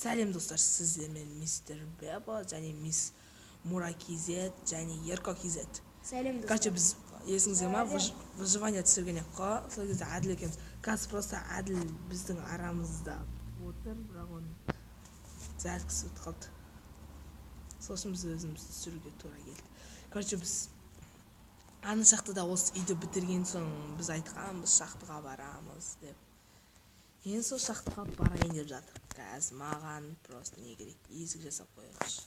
Сәлем достар, сіздермен мистер Бебо және мисс Мура KZ және Ерко KZ. Сәлем достар. Короче, біз есіңізде ма, выживание түсірген едік қой, сол кезде Әділ екеуміз. Қазір просто Әділ біздің арамызда отыр, бірақ оның зәркісі өтіп қалды. Сол үшін біз өзіміз түсіруге тура келді. Короче, біз ана шахтада осы үйді бітірген соң біз айтқанбыз шахтаға барамыз деп. Енді сол шахтаға барайын деп жатыр. Қазір маған просто не керек, есік жасап қояйықшы.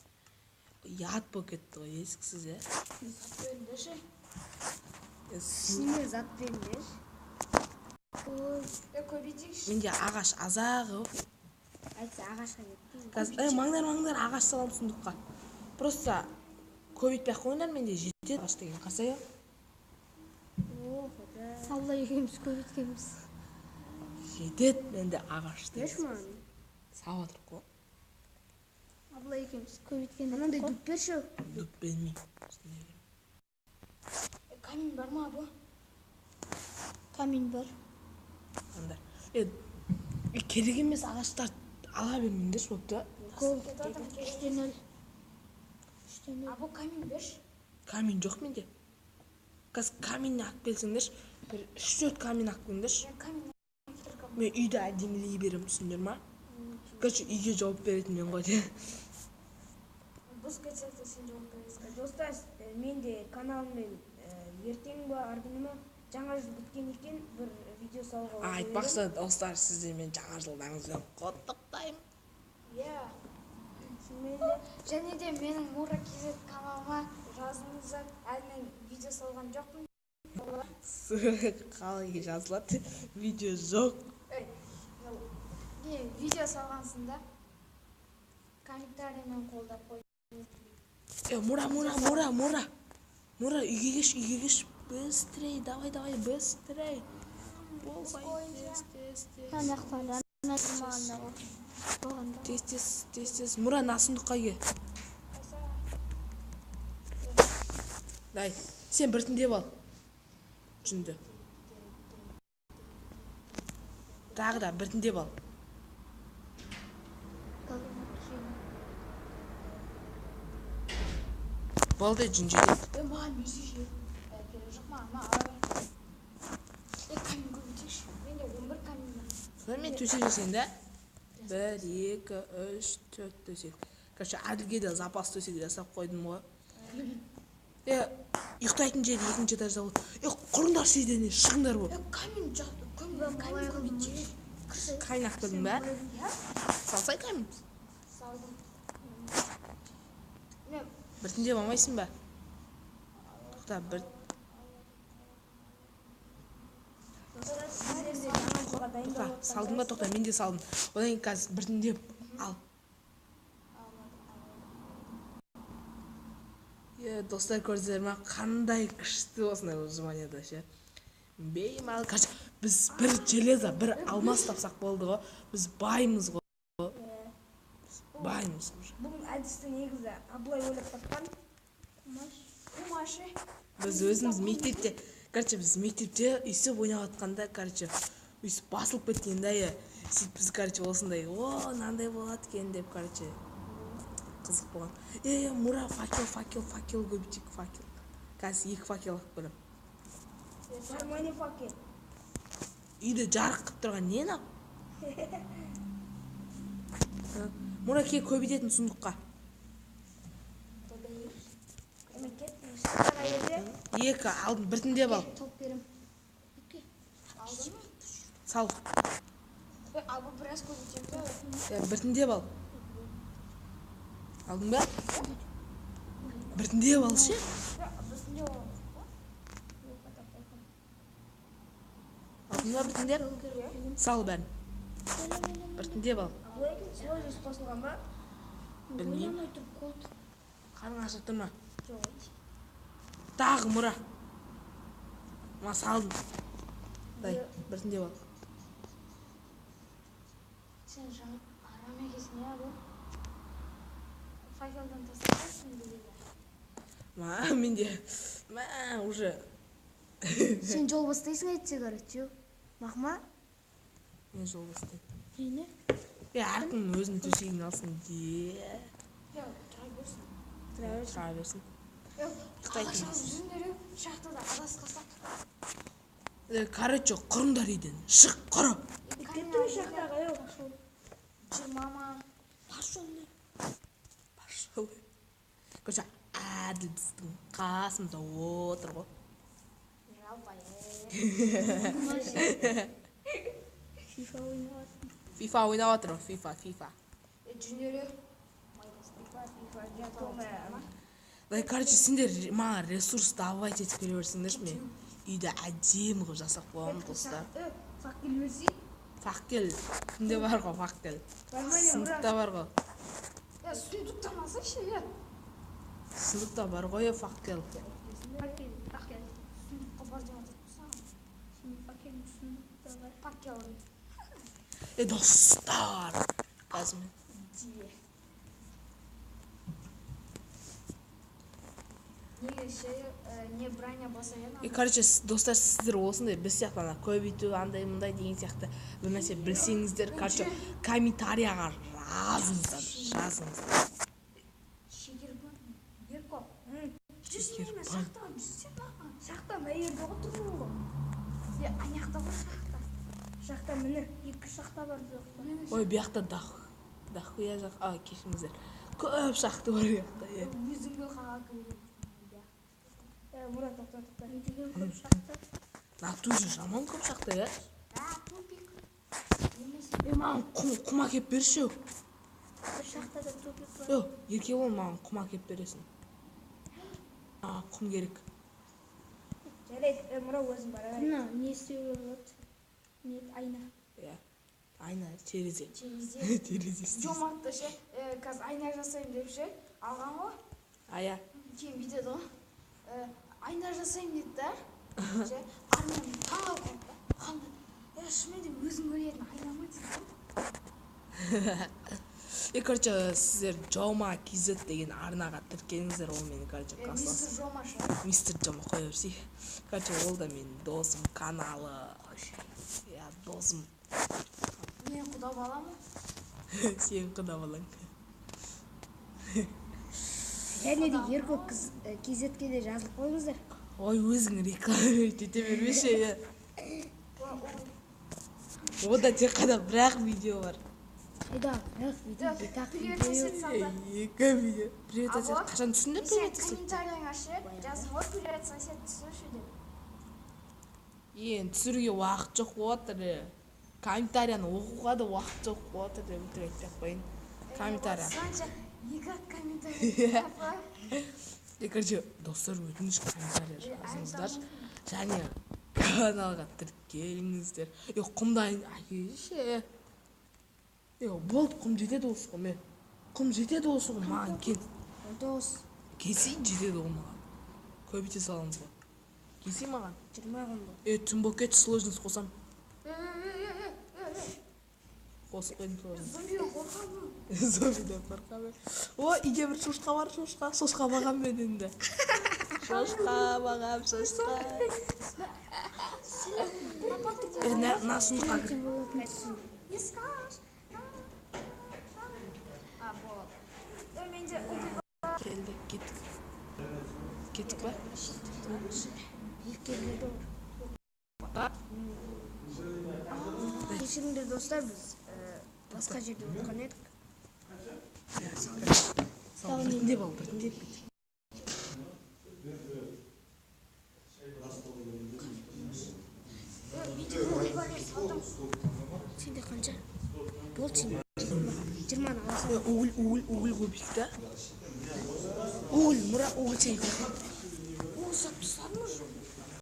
Ұят болып кетті ғой есіксіз, иә? Зат беріңдерші. Ішіне зат беріңдерші. Көбейтейікші. Менде ағаш азағы. Айтса ағашқа кетті. Қазір, маңдар, маңдар, ағаш саламын сұмдыққа. Просто көбейтпей ақ қойыңдар, менде жетеді ағаш деген. Қарасай, ә? О, Құдай. Алла екеуміз көбейткенбіз. Жетеді менде ағаш деген. Берші маған. Салып жатырық қой. Абла екеуміз көбейткен. Анандай дүп берші. Дүп бермеймін. Осындай беремін. Камень бар ма, абла? Камень бар. Анда. Керек емес ағаштар ала бермеңдерші болыпты. Көп. 3-0. 3-0. Або камень берші. Камень жоқ менде. Қазір камень алып келсеңдерші, бір 3-4 камень алып келіңдерші. Мен камень Мен үйді әдемілей беремін, түсіндіңдер ма? Короче, үйге жауап беретін мен ғой де. Бұз кетсе де сен жауап бересің. Достар, мен де каналыммен ертең ба, арғы күні ма, жаңа жыл біткен екен, бір видео салуға уәде Айтпақшы, достар, сіздермен жаңа жылдарыңызбен құттықтаймын. Иә. Шынымен де. Және де менің Мура KZ каналыма жазылыңыздар. Әлі мен видео салған жоқпын. Қалай жазылады? Видео жоқ. Не, видео салғансың да. Комментариймен қолдап қой. Мура, Мура, Мура, Мура. Мура, үйге кеш, үйге кеш. Быстрей, давай, давай, быстрей. Болсай, тез, тез, тез. Ана жақтан ана маған да болғанда. Тез, тез, тез, тез. Мура, мына сұмдыққа кел. Дай, сен біртіндеп ал. Жүнді. Тағы да біртіндеп ал. Болды, жүн жетеді. Маған берсейші. Керек жоқ маған, маған ала бер. Камень көбейтейікші. Менде 11 камень бар. Сонда мен төсек жасайын да. 1, 2, 3, 4 төсек. Короче, Әділге де запас төсек жасап қойдым ғой. Ұйықтайтын жер екінші этажда болды. Құрыңдаршы үйден, шығыңдар бол. Камень жақ, камень көбейтейікші. Камень алып келдің бе? Салсай камень. Салдым. Мен Біртіндеп алмайсың ба? Тоқта, бір... Достар, сіздер де жаңа жылға Тоқта, дайындалып салдың ба? Тоқта, мен де салдым. Одан кейін қазір біртіндеп ал. Достар, көрдіңіздер ма? Қандай күшті осындай выживанияда ше. Беймал, короче, біз бір железо, бір алмас тапсақ болды ғой. Біз баймыз ғой. Біз баймыз уже. Бүгін әдісті негізі Абылай ойлап тапқан. Кумашы. Біз өзіміз мектепте, короче, біз мектепте өйстіп ойнап жатқанда, короче, өйстіп басылып кеткен да, сөйтіп біз, короче, осындай, о, мынандай болады екен деп, короче, қызық болған. Мура, факел, факел, факел көбейтейік, факел. Қазір 2 факел алып келемін. Нормальный факел. Үйді жарық қылып тұрған не мынау? Мура, кел көбейтетін сұмдыққа. Мен кеттім. Қара жерде. 2 алдым, біртіндеп ал. Топ берем. Алдың ба? Сал. Абы біраз көбейтемін. Біртіндеп ал. Алдың ба? Біртіндеп ал ше. Біртіндеп ал. Алдың ба біртіндеп? Сал бәрін. Біртіндеп ал. Абылай солай жүз қосылған ба? Білмеймін. Ойнамай тұрып қолтық. Қарның ашып тұр ма? Жоқ. Тағы Мура. Ма салдым. Дай, біртіндеп ал. Сен жаңа арам екенсің, иә, абы? Факелдан тастап деген. Ма, менде, ма, уже. Сен жол бастайсың әйтсе, короче. Мақма? Мен жол бастаймын. Нені? Әркім өзінің төсегін алсын де. Е, тұра берсін. Тұра берсін. Ағаш алып жүріңдер, е, шахтада адасып қалсақ. Короче, құрыңдар үйден. Шық, құры. Кеттім шахтаға, е. Жүр, мама. Пошел. Пошел. Короче, Әділ біздің қасымызда отыр ғой. Жалпы, FIFA ойнап жатыр. FIFA ойнап жатыр ғой, FIFA, FIFA. Жүріңдер, е. FIFA, FIFA, жатома. Дай, короче, сендер маған ресурс давать етіп келе берсеңдерші, мен үйді әдемі қылып жасап қоямын, достар. Факел берсей. Факел кімде бар ғой, факел? Сындықта бар ғой. Е, сундуктан алсайшы, е. Сындықта бар ғой, факел. Факел, факел. Сундукқа бар деп жатыр саған. Сенің факелің сундукта бар. Факел. Достар, қазір мен Де. Неге ше, не броня болса еді. Короче, достар, сіздер осындай біз сияқты ана көбейту, андай мындай деген сияқты бір нәрсе білсеңіздер, короче, комментарияға жазыңыздар, жазыңыздар. Шекербан, Ерко. Жүрсің Шекербан. мына шахтаға жүрсең маған. Шахта мына жерде ғой тұрмын ғой. Е, ана жақта ғой шахта. Шахта міне. Екі шахта бар бұл жақта. Ой, бұл жақта дохуя жақ, а, кешіріңіздер. Көп шахта бар бұл жақта, е. Өзіңді қаға кірген. Мұрат, тоқта, тоқта. Не деген көп шахта? Натуре жаман көп шахта, е. А, тупик. Емес. Маған құм әкеп берші. Бір шахтада тупик бар. Еркебұлан, маған құм әкеп бересің. Маған құм керек. Жарайды, Мұрат, өзің бара бер. Мына не істеуге болады? Не, айна. Иә. Айна, терезе. Терезе. Терезе істейсің. Жомартты ше, қазір айна жасаймын деп ше, алған ғой. Ая. Кейін бүйтеді ғой. Айна жасаймын дейді да. Ше, арман таң қалып қалды да. Қандай? Шынымен де өзің көретін айна ма дейді. Короче, сіздер Жома KZ деген арнаға тіркеліңіздер, ол менің, короче, класстасым. Мистер Жома ше. Мистер Жома қоя берсей. Короче, ол да менің досым, каналы. Иә, досым. Мен құда баламын. Сен құда балаң. Және де Ерко KZ-ке де жазылып қойыңыздар. Ой, өзің реклама ете бермеші, е. Ода тек қана бір-ақ видео бар. Қайда? Бірақ видео, екі ақ Привет, видео. сосед салды. Екі видео. Привет, сосед. Алло? Қашан түсіндің Сен привет, сосед? комментарийіңа ше, жазып ғой, привет, сосед, түсірші деп. Енді түсіруге уақыт жоқ болып жатыр. Комментарияны оқуға да уақыт жоқ болып жатыр деп өтірік айтпай ақ қояйын. Комментария. Сонша екі ақ комментарий. Короче, достар, өтініш, комментария жазыңыздар. Және каналға тіркеліңіздер. Құмды әкелші. Болды, құм жетеді осы құм. Құм жетеді осы құм, маған кел. 19. Келсей жетеді ғой маған. Көбейте саламыз ғой. Келсей маған. 20 құм болды. Түн болып кетті, сложность қосам. Қосып қойдым сложность. Зомби қорқамын. Зомбиден қорқамын. О, үйде бір шошқа бар, шошқа. Шошқа бағам мен енді. Шошқа бағам, шошқа. На сундукқа кір. Не скажешь? А, болады. Менде уголь бар. Келді, кеттік. Кеттік па? Екі жерде бар. Кешіріңдер, достар, біз басқа жерде отырған едік. Біртіндеп ал, біртіндеп кет. Менде уголь бар, салдым. Сенде қанша? Болды, сен 20-ны аласың. Уголь, уголь, уголь көбейт та. Уголь, Мұра, уголь сен. О, сатып тастадым.